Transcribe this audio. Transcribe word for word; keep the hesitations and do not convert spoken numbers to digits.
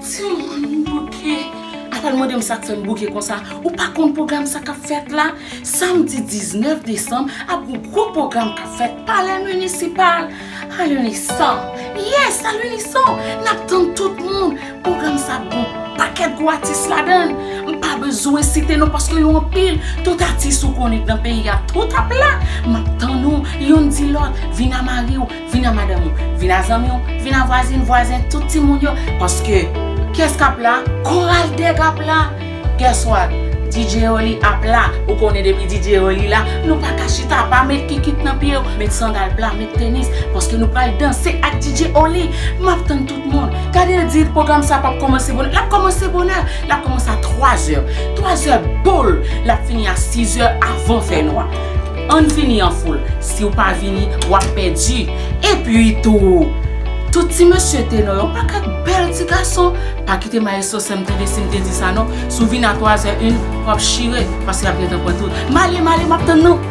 Si w konn bouke, apa l mande m sa k fè m bouke konsa. Ou pa konn pwogram sa k ap fèt la? Samdi diznèf desanm, ap gon gwo pwogram k ap fèt Palè Minisipal. Alunison. Yes, Alunison. N ap tann tout moun. Pwogram sa ap gon pakèt gwo atis ladan l. M pa bezwen site non paske yo anpil. Tout atis ou konnen k nan peyi a, tout ap la. M ap tann ou, youn di lòt, vin a mari w, vin a madanm ou, vin a zanmi w, vin a vwazin, vwazen, tout timoun yo. Paske, kiyès k ap la? Koral Dèg ap la. Guess what? D J Oli ap la. Ou konnen depi D J Oli la, nou pa ka chita, pa met kikit nan pye w, met sandal pla, met tenis, paske nou pral danse ak D J Oli. M ap tann tout moun. Gade l di pwogram sa p ap kòmanse bonè. L ap kòmanse bonè. L ap kòmanse a twazè. Twazè boul. L ap fini a sizè avan fènwa. Ann vini an foul. Si w pa vini, w ap pèdi. Epi tou, tout ti mesye tenò yo, pakèt bèl ti gason, pa kite maestro sè m tande si m te di sa non. Si w vin a twazè, en, w ap chire, paske y ap gentan pran tout. M ale, m ale, m ap tann nou.